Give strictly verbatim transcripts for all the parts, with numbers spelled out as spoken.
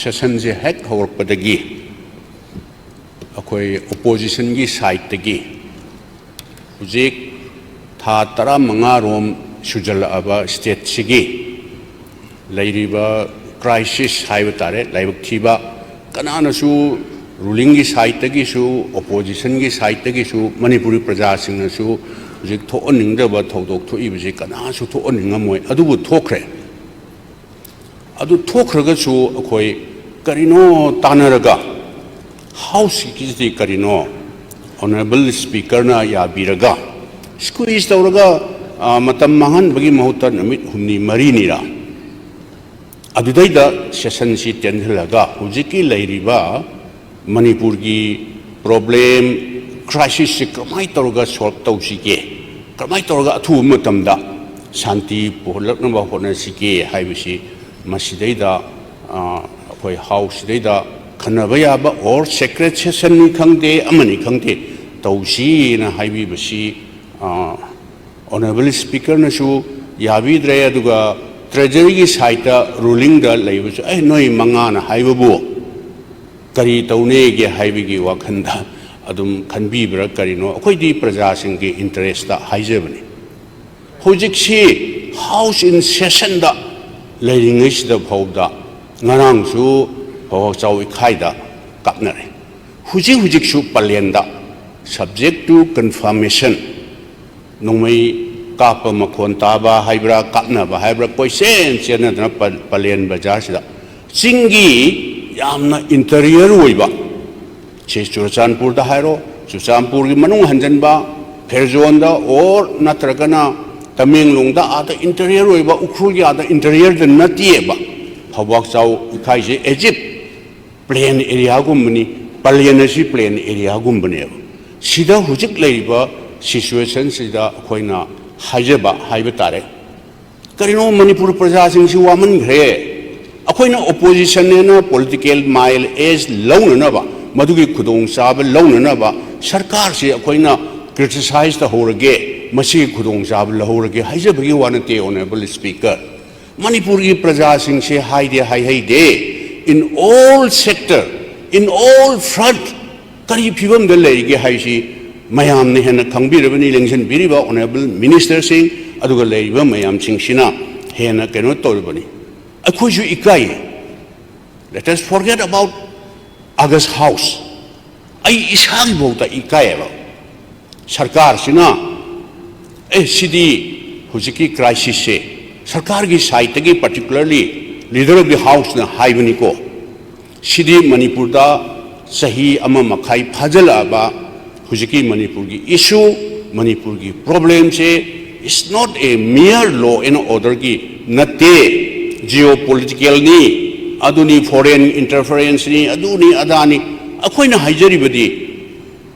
ꯁꯦꯁꯟꯁꯦ ꯍꯦꯛ ꯍꯧꯔꯛꯄꯗꯒꯤ ꯑꯩꯈꯣꯏ ꯑꯣꯄꯣꯖꯤꯁꯟꯒꯤ ꯁꯥꯏꯠꯇꯒꯤ ꯍꯧꯖꯤꯛ ꯊꯥ ꯇꯔꯥꯃꯉꯥꯔꯣꯝ ꯁꯨꯖꯜꯂꯛꯑꯕ ꯁ꯭ꯇꯦꯠꯁꯤꯒꯤ ꯂꯩꯔꯤꯕ ꯀ꯭ꯔꯥꯏꯁꯤꯁ ꯍꯥꯏꯕ ꯇꯥꯔꯦ, ꯂꯥꯏꯕꯛ ꯊꯤꯕ, ꯀꯅꯥꯅꯁꯨ, ꯔꯨꯂꯤꯡꯒꯤ ꯁꯥꯏꯠꯇꯒꯤꯁꯨ, ꯑꯣꯄꯣꯖꯤꯁꯟꯒꯤ ꯁꯥꯏꯠꯇꯒꯤꯁꯨ, ꯃꯅꯤꯄꯨꯔꯤ ꯄ꯭ꯔꯖꯥꯁꯤꯡꯅꯁꯨ ꯍꯧꯖꯤꯛ ꯊꯣꯛꯍꯟꯅꯤꯡꯗꯕ ꯊꯧꯗꯣꯛ ꯊꯣꯛꯏꯕꯁꯤ ꯀꯅꯥꯁꯨ ꯊꯣꯛꯍꯟꯅꯤꯡꯉꯝꯃꯣꯏ꯫ ꯑꯗꯨꯕꯨ ꯊꯣꯛꯈ꯭ꯔꯦ꯫ ꯑꯗꯨ ꯊꯣꯛꯈ꯭ꯔꯒꯁꯨ ꯑꯩꯈꯣꯏ ꯀꯔꯤꯅꯣ ꯇꯥꯟꯅꯔꯒ, ꯍꯥꯎꯁꯀꯤꯁꯤꯗꯤ ꯀꯔꯤꯅꯣ, ꯑꯣꯅꯔꯦꯕꯜ ꯁ꯭ꯄꯤꯀꯔꯅ ꯌꯥꯕꯤꯔꯒ, ꯁ꯭ꯀꯨꯏꯁ ꯇꯧꯔꯒ, ꯑ, ꯃꯇꯝ ꯃꯥꯡꯍꯟꯕꯒꯤ ꯃꯍꯨꯠꯇ ꯅꯨꯃꯤꯠ ꯍꯨꯝꯅꯤ ꯃꯔꯤꯅꯤꯔ ꯑꯗꯨꯗꯩꯗ ꯁꯦꯁꯟꯁꯤ ꯇꯦꯟꯍꯜꯂꯒ ꯍꯧꯖꯤꯛꯀꯤ ꯂꯩꯔꯤꯕ ꯃꯅꯤꯄꯨꯔꯒꯤ ꯄ꯭ꯔꯣꯕ꯭ꯂꯦꯝ, ꯀ꯭ꯔꯥꯏꯁꯤꯁꯁꯤ ꯀꯃꯥꯏꯅ ꯇꯧꯔꯒ ꯁꯣꯜꯕ ꯇꯧꯁꯤꯒꯦ, ꯀꯃꯥꯏꯅ ꯇꯧꯔꯒ ꯑꯊꯨꯕ ꯃꯇꯝꯗ ꯁꯥꯟꯇꯤ ꯄꯨꯍꯜꯂꯛꯅꯕ ꯍꯣꯠꯅꯁꯤꯒꯦ ꯍꯥꯏꯕꯁꯤ ꯃꯁꯤꯗꯩꯗ, ꯑ, ꯑꯩꯈꯣꯏ ꯍꯥꯎꯁꯁꯤꯗꯩꯗ ꯈꯟꯅꯕ ꯌꯥꯕ, ꯑꯣꯔ ꯁꯦꯀ꯭ꯔꯦꯠ ꯁꯦꯁꯟꯅꯤ ꯈꯪꯗꯦ, ꯑꯃꯅꯤ ꯈꯪꯗꯦ, ꯇꯧꯁꯤꯅ ꯍꯥꯏꯕꯤꯕꯁꯤ, ꯑ, ꯑꯣꯅꯔꯦꯕꯜ ꯁ꯭ꯄꯤꯀꯔꯅꯁꯨ ꯌꯥꯕꯤꯗ꯭ꯔꯦ, ꯑꯗꯨꯒ ꯇ꯭ꯔꯦꯖꯔꯤꯒꯤ ꯁꯥꯏꯠꯇ ꯔꯨꯂꯤꯡꯗ ꯂꯩꯕꯁꯨ, "ꯑꯦ, ꯅꯣꯏ ꯃꯉꯥꯅ ꯍꯥꯏꯕꯕꯨ ꯀꯔꯤ ꯇꯧꯅꯦꯒꯦ?" ꯍꯥꯏꯕꯒꯤ ꯋꯥꯈꯜꯗ ꯑꯗꯨꯝ ꯈꯟꯕꯤꯕ꯭ꯔꯥ ꯀꯔꯤꯅꯣ? ꯑꯩꯈꯣꯏꯗꯤ ꯄ꯭ꯔꯖꯥꯁꯤꯡꯒꯤ ꯏꯟꯇꯔꯦꯁꯇ ꯍꯥꯏꯖꯕꯅꯤ꯫ ꯍꯧꯖꯤꯛꯁꯤ ꯍꯥꯎꯁ ꯏꯟ ꯁꯦꯁꯟꯗ ꯂꯩꯔꯤꯉꯩꯁꯤꯗ ꯐꯥꯎꯕꯗ ꯉꯔꯥꯡꯁꯨ ꯐꯧꯕꯥꯛꯆꯥꯎ ꯏꯈꯥꯏꯗ ꯀꯥꯞꯅꯔꯦ꯫ ꯍꯧꯖꯤꯛ ꯍꯧꯖꯤꯛꯁꯨ ꯄꯂꯦꯟꯗ, subject to confirmation, ꯅꯣꯡꯃꯩ ꯀꯥꯞꯄ ꯃꯈꯣꯟ ꯇꯥꯕ ꯍꯥꯏꯕ꯭ꯔꯥ, ꯀꯥꯞꯅꯕ ꯍꯥꯏꯕ꯭ꯔꯥ, ꯀꯣꯏꯆꯦꯟ ꯆꯦꯟꯅꯗꯅ ꯄ-, ꯄꯂꯦꯟ ꯕꯖꯥꯔꯁꯤꯗ, ꯆꯤꯡꯒꯤ ꯌꯥꯝꯅ ꯏꯟꯇꯔꯤꯌꯔ ꯑꯣꯏꯕ, ꯁꯤ ꯆꯨꯔꯆꯥꯟꯄꯨꯔꯗ ꯍꯥꯏꯔꯣ, ꯆꯨꯔꯆꯥꯟꯄꯨꯔꯒꯤ ꯃꯅꯨꯡ ꯍꯟꯖꯟꯕ, ꯐꯦꯔꯖꯣꯟꯗ ꯑꯣꯔ ꯅꯠꯇ꯭ꯔꯒꯅ ꯇꯃꯦꯡꯂꯣꯡꯗ, ꯑꯥꯗ ꯏꯟꯇꯔꯤꯌꯔ ꯑꯣꯏꯕ, ꯎꯈ꯭ꯔꯨꯜꯒꯤ ꯑꯥꯗ ꯏꯟꯇꯔꯤꯌꯔꯗ ꯅꯠꯇꯦꯕ꯫ ꯐꯧꯕꯥꯛꯆꯥꯎ ꯏꯈꯥꯏꯁꯦ as if ꯄ꯭ꯂꯦꯟ ꯑꯦꯔꯤꯌꯥꯒꯨꯝꯕꯅꯤ, ꯄꯂꯦꯟ ꯑꯁꯤ ꯄ꯭ꯂꯦꯟ ꯑꯦꯔꯤꯌꯥꯒꯨꯝꯕꯅꯦꯕ꯫ ꯁꯤꯗ ꯍꯧꯖꯤꯛ ꯂꯩꯔꯤꯕ ꯁꯤꯆꯨꯋꯦꯁꯟꯁꯤꯗ ꯑꯩꯈꯣꯏꯅ ꯍꯥꯏꯖꯕ ꯍꯥꯏꯕ ꯇꯥꯔꯦ, ꯀꯔꯤꯅꯣ, ꯃꯅꯤꯄꯨꯔ ꯄ꯭ꯔꯖꯥꯁꯤꯡꯁꯤ ꯋꯥꯃꯟꯈ꯭ꯔꯦ꯫ ꯑꯩꯈꯣꯏꯅ ꯑꯣꯄꯣꯖꯤꯁꯟꯅꯦꯅ ꯄꯣꯂꯤꯇꯤꯀꯦꯜ ꯃꯥꯏꯜ ꯑꯦꯖ ꯂꯧꯅꯅꯕ, ꯃꯗꯨꯒꯤ ꯈꯨꯗꯣꯡꯆꯥꯕ ꯂꯧꯅꯅꯕ ꯁꯔꯀꯥꯔꯁꯤ ꯑꯩꯈꯣꯏꯅ ꯀ꯭ꯔꯤꯇꯤꯁꯥꯏꯖ ꯇꯧꯍꯧꯔꯒꯦ, ꯃꯁꯤꯒꯤ ꯈꯨꯗꯣꯡꯆꯥꯕ ꯂꯧꯍꯧꯔꯒꯦ ꯍꯥꯏꯖꯕꯒꯤ ꯋꯥ ꯅꯠꯇꯦ, ꯑꯣꯅꯔꯦꯕꯜ ꯁ꯭ꯄꯤꯀꯔ꯫ ꯃꯅꯤꯄꯨꯔꯒꯤ ꯄ꯭ꯔꯖꯥꯁꯤꯡꯁꯦ ꯍꯥꯏꯗꯦ ꯍꯥꯏꯍꯩꯗꯦ, in all sector, in all front, ꯀꯔꯤ ꯐꯤꯕꯝꯗ ꯂꯩꯔꯤꯒꯦ ꯍꯥꯏꯁꯤ ꯃꯌꯥꯝꯅ ꯍꯦꯟꯅ ꯈꯪꯕꯤꯔꯕꯅꯤ, ꯂꯦꯡꯁꯤꯟꯕꯤꯔꯤꯕ honourable ministerꯁꯤꯡ, ꯑꯗꯨꯒ ꯂꯩꯔꯤꯕ ꯃꯌꯥꯝꯁꯤꯡꯁꯤꯅ ꯍꯦꯟꯅ ꯀꯩꯅꯣ ꯇꯧꯔꯤꯕꯅꯤ꯫ ꯑꯩꯈꯣꯏꯁꯨ ꯏꯀꯥꯏ꯫ Let us forget about August House. ꯑꯩ ꯏꯁꯥꯒꯤꯐꯥꯎꯗ ꯏꯀꯥꯏꯌꯦꯕ꯫ ꯁꯔꯀꯥꯔꯁꯤꯅ, ꯑꯦ, ꯁꯤꯗꯤ ꯍꯧꯖꯤꯛꯀꯤ crisisꯁꯦ ꯁꯔꯀꯥꯔꯒꯤ sideꯇꯒꯤ, particularly leader of the houseꯅ ꯍꯥꯏꯕꯅꯤꯀꯣ, ꯁꯤꯗꯤ ꯃꯅꯤꯄꯨꯔꯗ ꯆꯍꯤ ꯑꯃ ꯃꯈꯥꯏ ꯐꯥꯖꯤꯜꯂꯛꯑꯕ ꯍꯧꯖꯤꯛꯀꯤ ꯃꯅꯤꯄꯨꯔꯒꯤ issue, ꯃꯅꯤꯄꯨꯔꯒꯤ problemꯁꯦ is not a mere law and orderꯒꯤ ꯅꯠꯇꯦ, geopoliticalꯅꯤ, ꯑꯗꯨꯅꯤ, foreign interferenceꯅꯤ, ꯑꯗꯨꯅꯤ ꯑꯗꯥꯅꯤ꯫ ꯑꯩꯈꯣꯏꯅ ꯍꯥꯏꯖꯔꯤꯕꯗꯤ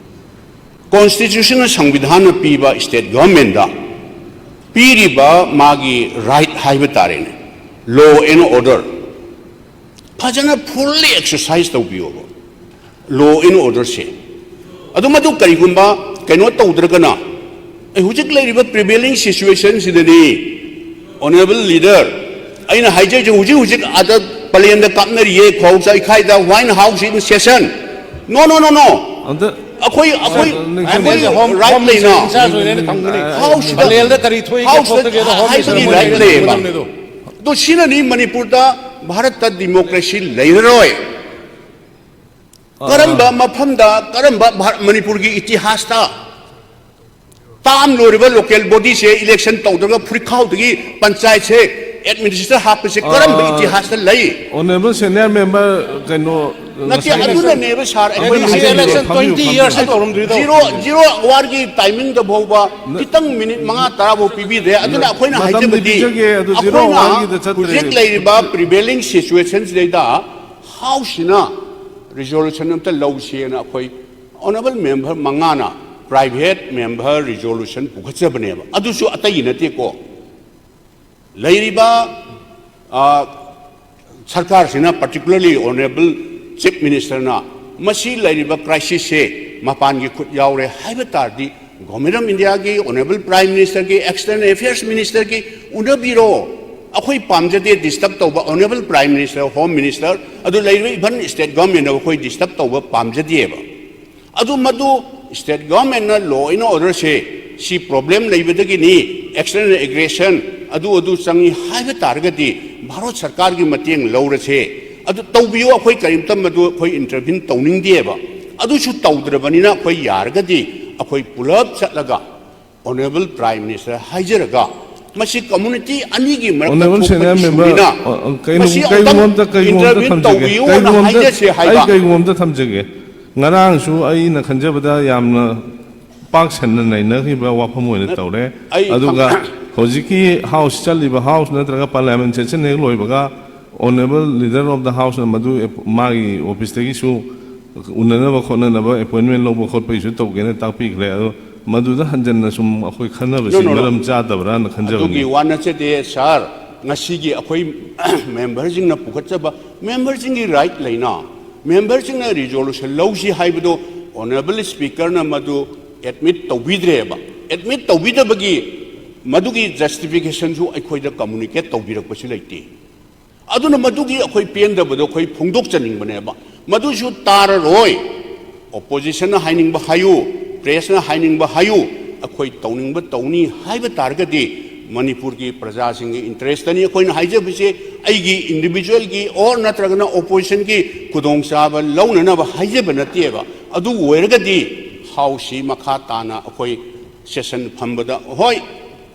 constitutionꯅ, ꯁꯪꯕꯤꯙꯥꯟꯅ ꯄꯤꯕ state governmentꯇ ꯄꯤꯔꯤꯕ ꯃꯥꯒꯤ right ꯍꯥꯏꯕ ꯇꯥꯔꯦꯅꯦ, law and order ꯐꯖꯅ fully exercise ꯇꯧꯕꯤꯌꯣꯕ, law and orderꯁꯦ꯫ ꯑꯗꯨ ꯃꯗꯨ ꯀꯔꯤꯒꯨꯝꯕ ꯀꯩꯅꯣ ꯇꯧꯗ꯭ꯔꯒꯅ, ꯑꯩ ꯍꯧꯖꯤꯛ ꯂꯩꯔꯤꯕ prevailing situationꯁꯤꯗꯅꯤ, honourable leader, ꯑꯩꯅ ꯍꯥꯏꯖꯔꯤꯁꯦ, ꯍꯧꯖꯤꯛ ꯍꯧꯖꯤꯛ ꯑꯥꯗ ꯄꯂꯦꯟꯗ ꯀꯥꯞꯅꯔꯤꯌꯦ, ꯈꯨꯍꯧ ꯆꯥꯏꯈꯥꯏꯗ, White House in session꯫ No, no, no, no꯫ ꯑꯝꯇ ꯑꯩꯈꯣꯏ, ꯑꯩꯈꯣꯏ, ꯅꯤꯡꯁꯤꯡꯕꯤꯌꯨ꯫ ꯑꯩꯈꯣꯏ Home, right Home ꯂꯩꯅ꯫ Minister in charge ꯑꯣꯏꯔꯦꯅ ꯊꯝꯒꯅꯤ꯫ Houseꯇ, ꯄꯂꯦꯜꯗ ꯀꯔꯤ ꯊꯣꯛꯏꯒꯦ ꯍꯥꯏꯕꯒꯤ ꯈꯣꯠꯇꯒꯦꯗꯣ Home ꯍꯥꯏꯕꯒꯤ Minister right ꯂꯩꯌꯦꯕ꯫ ꯊꯝꯒꯗꯕꯅꯦ ꯑꯗꯣ꯫ ꯑꯗꯣ ꯁꯤꯅꯅꯤ ꯃꯅꯤꯄꯨꯔꯗ ꯚꯥꯔꯠꯇ democracy ꯂꯩꯔꯔꯣꯏ꯫ ꯑꯥ꯫ ꯀꯔꯝꯕ ꯃꯐꯝꯗ, ꯀꯔꯝꯕ ꯚꯥꯔꯠ, ꯃꯅꯤꯄꯨꯔꯒꯤ ꯏꯇꯤꯍꯥꯁꯇ term ꯂꯣꯏꯔꯕ local bodyꯁꯦ election ꯇꯧꯗ꯭ꯔꯒ ꯐꯨꯔꯤꯠꯈꯥꯎꯗꯒꯤ ꯄꯟꯆꯥꯌꯠꯁꯦ administrator ꯍꯥꯞꯄꯁꯦ ꯀꯔꯝꯕ ꯑꯥ, ꯏꯇꯤꯍꯥꯁꯇ ꯂꯩ? Honourable senior member, ꯀꯩꯅꯣ, ꯅꯠꯇꯦ, ꯉꯁꯥꯏ ꯑꯗꯨꯅꯅꯦꯕ sir, ꯑꯩꯈꯣꯏꯅ ꯐꯝꯃꯤꯁꯦ, ꯍꯥꯏꯖꯔꯤꯁꯦ꯫ Election ꯐꯝꯃꯤꯕ, twenty years ꯐꯝꯃꯤꯕ꯫ ꯇꯧꯔꯝꯗ꯭ꯔꯤꯗꯣ꯫ Zero, zero hourꯒꯤ timingꯗ ꯐꯥꯎꯕ ꯅ- ꯈꯤꯇꯪ minute ꯃꯉꯥ ꯇꯔꯥ ꯐꯥꯎ ꯄꯤꯕꯤꯗ꯭ꯔꯦ꯫ ꯑꯗꯨꯅ ꯅ-, ꯑꯩꯈꯣꯏꯅ ꯃꯇꯝꯗꯤ ꯍꯥꯏꯖꯕꯗꯤ, ꯄꯤꯖꯒꯦ, ꯑꯗꯨ zero ꯑꯩꯈꯣꯏꯅ hourꯒꯤꯗ ꯆꯠꯇ꯭ꯔꯦ꯫ ꯍꯧꯖꯤꯛ ꯂꯩꯔꯤꯕ prevailing situationꯁꯤꯗꯩꯗ Houseꯁꯤꯅ resolution ꯑꯝꯇ ꯂꯧꯁꯦꯅ ꯑꯩꯈꯣꯏ honourable member ꯃꯉꯥꯅ private member resolution ꯄꯨꯈꯠꯆꯕꯅꯦꯕ꯫ ꯑꯗꯨꯁꯨ ꯑꯇꯩꯒꯤ ꯅꯠꯇꯦꯀꯣ꯫ ꯂꯩꯔꯤꯕ, ꯑ, ꯁꯔꯀꯥꯔꯁꯤꯅ, particularly honourable Chief Ministerꯅ ꯃꯁꯤ ꯂꯩꯔꯤꯕ crisisꯁꯦ ꯃꯄꯥꯟꯒꯤ ꯈꯨꯠ ꯌꯥꯎꯔꯦ ꯍꯥꯏꯕ ꯇꯥꯔꯗꯤ, Government of Indiaꯒꯤ, honourable Prime Ministerꯒꯤ, External Affairs Ministerꯒꯤ ꯎꯅꯕꯤꯔꯣ꯫ ꯑꯩꯈꯣꯏ ꯄꯥꯝꯖꯗꯦ ꯗꯤꯁꯇꯔꯕ ꯇꯧꯕ꯫ Honourable Prime Minister, Home Minister, ꯑꯗꯨ ꯂꯩꯔꯤꯕ even state government ꯑꯩꯈꯣꯏ ꯗꯤꯁꯇꯔꯕ ꯇꯧꯕ ꯄꯥꯝꯖꯗꯦꯕ꯫ ꯑꯗꯨ ꯃꯗꯨ state government ꯅ law and order ꯁꯦ ꯁꯤ problem ꯂꯩꯕꯗꯒꯤꯅꯤ, external aggression ꯑꯗꯨ ꯑꯗꯨ ꯆꯪꯉꯤ ꯍꯥꯏꯕ ꯇꯥꯔꯒꯗꯤ ꯚꯥꯔꯠ ꯁꯔꯀꯥꯔꯒꯤ ꯃꯇꯦꯡ ꯂꯧꯔꯁꯦ꯫ ꯑꯗꯨ ꯇꯧꯕꯤꯌꯨ, ꯑꯩꯈꯣꯏ ꯀꯔꯤꯝꯇ ꯃꯗꯨ ꯑꯩꯈꯣꯏ intervene ꯇꯧꯅꯤꯡꯗꯦꯕ꯫ ꯑꯗꯨꯁꯨ ꯇꯧꯗ꯭ꯔꯕꯅꯤꯅ ꯑꯩꯈꯣꯏ ꯌꯥꯔꯒꯗꯤ ꯑꯩꯈꯣꯏ ꯄꯨꯂꯞ ꯆꯠꯂꯒ Honourable Prime Minister ꯍꯥꯏꯖꯔꯒ ꯃꯁꯤ community ꯑꯅꯤꯒꯤ ꯃꯔꯛꯇ Honourable ꯊꯣꯛꯄ Senior Member, issue ꯅꯤꯅ ꯑ, ꯑ, ꯀꯩꯅꯣ, ꯃꯁꯤ ꯀꯩꯒꯨꯝꯕ ꯑꯃꯨꯛꯇꯪ ꯑꯝꯇ, ꯀꯩꯒꯨꯝꯕ ꯑꯝꯇ intervene ꯊꯝꯖꯒꯦ꯫ ꯇꯧꯕꯤꯌꯨꯅ ꯀꯩꯒꯨꯝꯕ ꯑꯝꯇ, ꯍꯥꯏꯖꯁꯦ ꯑꯩ ꯍꯥꯏꯕ꯫ ꯀꯩꯒꯨꯝꯕ ꯑꯝꯇ ꯊꯝꯖꯒꯦ꯫ ꯉꯔꯥꯡꯁꯨ ꯑꯩꯅ ꯈꯟꯖꯕꯗ ꯌꯥꯝꯅ ꯄꯥꯛ ꯁꯟꯅ ꯅꯩꯅꯈꯤꯕ ꯋꯥꯐꯝ ꯑꯣꯏꯅ ꯅꯠ-, ꯇꯧꯔꯦ꯫ ꯑꯩ ꯑꯗꯨꯒ ꯈꯪ- ꯍꯧꯖꯤꯛꯀꯤ House ꯆꯠꯂꯤꯕ House ꯅꯠꯇ꯭ꯔꯒ Parliament session ꯍꯦꯛ ꯂꯣꯏꯕꯒ Honourable Leader of the House ꯅ ꯃꯗꯨ ꯑꯦꯞ-, ꯃꯥꯒꯤ office ꯇꯒꯤꯁꯨ ꯎꯅꯅꯕ ꯈꯣꯠꯅꯅꯕ appointment ꯂꯧꯕ ꯈꯣꯠꯄꯒꯤꯁꯨ ꯇꯧꯒꯦꯅ ꯇꯥꯛꯄꯤꯈ꯭ꯔꯦ꯫ ꯑꯗꯣ ꯃꯗꯨꯗ ꯍꯟꯖꯟꯅ ꯁꯨꯝ ꯑꯩꯈꯣꯏ ꯈꯟꯅꯕꯁꯤ No, no, no. ꯃꯔꯝ ꯆꯥꯗꯕ꯭ꯔꯥꯅ ꯈꯟꯖꯕꯅꯤ꯫ ꯑꯗꯨꯒꯤ ꯋꯥ ꯅꯠꯆꯗꯦ, sir꯫ ꯉꯁꯤꯒꯤ ꯑꯩꯈꯣꯏ member ꯁꯤꯡꯅ ꯄꯨꯈꯠꯆꯕ member ꯁꯤꯡꯒꯤ right ꯂꯩꯅ, member ꯁꯤꯡꯅ resolution ꯂꯧꯁꯤ ꯍꯥꯏꯕꯗꯣ Honourable Speaker ꯅ ꯃꯗꯨ admit ꯇꯧꯕꯤꯗ꯭ꯔꯦꯕ꯫ Admit ꯇꯧꯕꯤꯗꯕꯒꯤ ꯃꯗꯨꯒꯤ justification ꯁꯨ ꯑꯩꯈꯣꯏꯗ communicate ꯇꯧꯕꯤꯔꯛꯄꯁꯨ ꯂꯩꯇꯦ꯫ ꯑꯗꯨꯅ ꯃꯗꯨꯒꯤ ꯑꯩꯈꯣꯏ ꯄꯦꯟꯗꯕꯗꯣ ꯑꯩꯈꯣꯏ ꯐꯣꯡꯗꯣꯛꯆꯅꯤꯡꯕꯅꯦꯕ꯫ ꯃꯗꯨꯁꯨ ꯇꯥꯔꯔꯣꯏ꯫ Opposition ꯅ ꯍꯥꯏꯅꯤꯡꯕ ꯍꯥꯏꯌꯨ, press ꯅ ꯍꯥꯏꯅꯤꯡꯕ ꯍꯥꯏꯌꯨ, ꯑꯩꯈꯣꯏ ꯇꯧꯅꯤꯡꯕ ꯇꯧꯅꯤ ꯍꯥꯏꯕ ꯇꯥꯔꯒꯗꯤ ꯃꯅꯤꯄꯨꯔꯒꯤ ꯄ꯭ꯔꯖꯥꯁꯤꯡꯒꯤ interest ꯇꯅꯤ ꯑꯩꯈꯣꯏꯅ ꯍꯥꯏꯖꯕꯁꯦ꯫ ꯑꯩꯒꯤ individual ꯒꯤ or ꯅꯠꯇ꯭ꯔꯒꯅ opposition ꯒꯤ ꯈꯨꯗꯣꯡꯆꯥꯕ ꯂꯧꯅꯅꯕ ꯍꯥꯏꯖꯕ ꯅꯠꯇꯦꯕ꯫ ꯑꯗꯨ ꯑꯣꯏꯔꯒꯗꯤ House ꯁꯤ ꯃꯈꯥ ꯇꯥꯅ ꯑꯩꯈꯣꯏ session ꯐꯝꯕꯗ, ꯍꯣꯏ,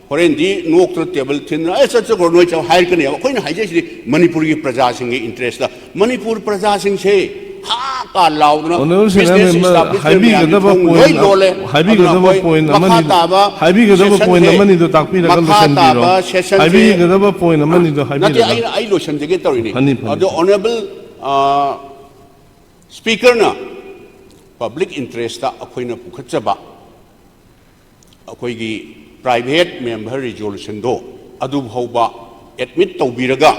ꯍꯣꯔꯦꯟꯗꯤ ꯅꯣꯛꯇꯅ table ꯊꯤꯟꯗꯅ, "ꯑꯦ, ꯆꯠ, ꯆꯠꯈ꯭ꯔꯣ, ꯅꯣꯏ ꯆꯠꯂꯣ" ꯍꯥꯏꯔꯛꯀꯅꯦꯕ꯫ ꯑꯩꯈꯣꯏꯅ ꯍꯥꯏꯖꯩꯁꯤꯗꯤ ꯃꯅꯤꯄꯨꯔꯒꯤ ꯄ꯭ꯔꯖꯥꯁꯤꯡꯒꯤ interest ꯇ꯫ ꯃꯅꯤꯄꯨꯔ ꯄ꯭ꯔꯖꯥꯁꯤꯡꯁꯦ ꯍꯥ ꯀꯥ ꯂꯥꯎꯗꯅ Honourable Senior business Member, establishment ꯃꯌꯥꯝꯁꯤ ꯍꯥꯏꯕꯤꯒꯗꯕ ꯊꯣꯡ point ꯂꯣꯏ ꯑ-, ꯂꯣꯜꯂꯦ꯫ ꯍꯥꯏꯕꯤꯒꯗꯕ ꯑꯗꯨꯅ ꯑꯩꯈꯣꯏ point ꯃꯈꯥ ꯑꯃꯅꯤ, ꯇꯥꯕ ꯍꯥꯏꯕꯤꯒꯗꯕ session point ꯁꯦ, ꯑꯃꯅꯤꯗꯣ ꯇꯥꯛꯄꯤꯔꯒ ꯃꯈꯥ ꯂꯣꯏꯁꯤꯟꯕꯤꯔꯣ꯫ ꯇꯥꯕ session ꯁꯦ ꯍꯥꯏꯕꯤꯒꯗꯕ point ꯑꯃꯅꯤꯗꯣ ꯅꯠꯇꯦ, ꯍꯥꯏꯕꯤꯔꯒ꯫ ꯑꯩꯅ, ꯑꯩ ꯂꯣꯏꯁꯤꯟꯖꯒꯦ ꯇꯧꯔꯤꯅꯤ꯫ ꯐꯅꯤ, ꯐꯅꯤ꯫ ꯑꯗꯣ Honourable, ꯑ, Speaker ꯅ public interest ꯇ ꯑꯩꯈꯣꯏꯅ ꯄꯨꯈꯠꯆꯕ ꯑꯩꯈꯣꯏꯒꯤ private member resolution ꯗꯣ ꯑꯗꯨ ꯐꯥꯎꯕ admit ꯇꯧꯕꯤꯔꯒ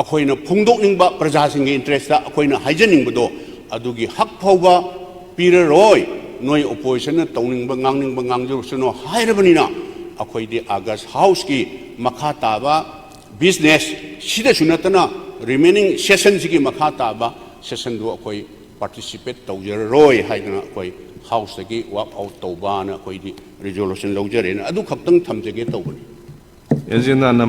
ꯑꯩꯈꯣꯏꯅ ꯐꯣꯡꯗꯣꯛꯅꯤꯡꯕ ꯄ꯭ꯔꯖꯥꯁꯤꯡꯒꯤ interest ꯇ ꯑꯩꯈꯣꯏꯅ ꯍꯥꯏꯖꯅꯤꯡꯕꯗꯣ ꯑꯗꯨꯒꯤ ꯍꯛ ꯐꯥꯎꯕ ꯄꯤꯔꯔꯣꯏ꯫ ꯅꯣꯏ opposition ꯅ ꯇꯧꯅꯤꯡꯕ ꯉꯥꯡꯅꯤꯡꯕ ꯉꯥꯡꯖꯔꯨꯁꯅꯨ ꯍꯥꯏꯔꯕꯅꯤꯅ ꯑꯩꯈꯣꯏꯗꯤ August House ꯀꯤ ꯃꯈꯥ ꯇꯥꯕ ꯕꯤꯖꯤꯅꯦꯁ ꯁꯤꯗꯁꯨ ꯅꯠꯇꯅ ꯔꯤꯃꯦꯅꯤꯡ ꯁꯦꯁꯟꯁꯤꯒꯤ ꯃꯈꯥ ꯇꯥꯕ ꯁꯦꯁꯟꯗꯨ ꯑꯩꯈꯣꯏ ꯄꯥꯔꯇꯤꯁꯤꯄꯦꯠ ꯇꯧꯖꯔꯔꯣꯏ ꯍꯥꯏꯗꯅ ꯑꯩꯈꯣꯏ ꯍꯥꯎꯁꯇꯒꯤ ꯋꯥꯛ ꯑꯥꯎꯠ ꯇꯧꯕꯅ ꯑꯩꯈꯣꯏꯗꯤ ꯔꯤꯖꯣꯂꯨꯁꯟ ꯂꯧꯖꯔꯦꯅ ꯑꯗꯨ ꯈꯛꯇꯪ ꯊꯝꯖꯒꯦ ꯇꯧꯕꯅꯤ꯫ Agenda number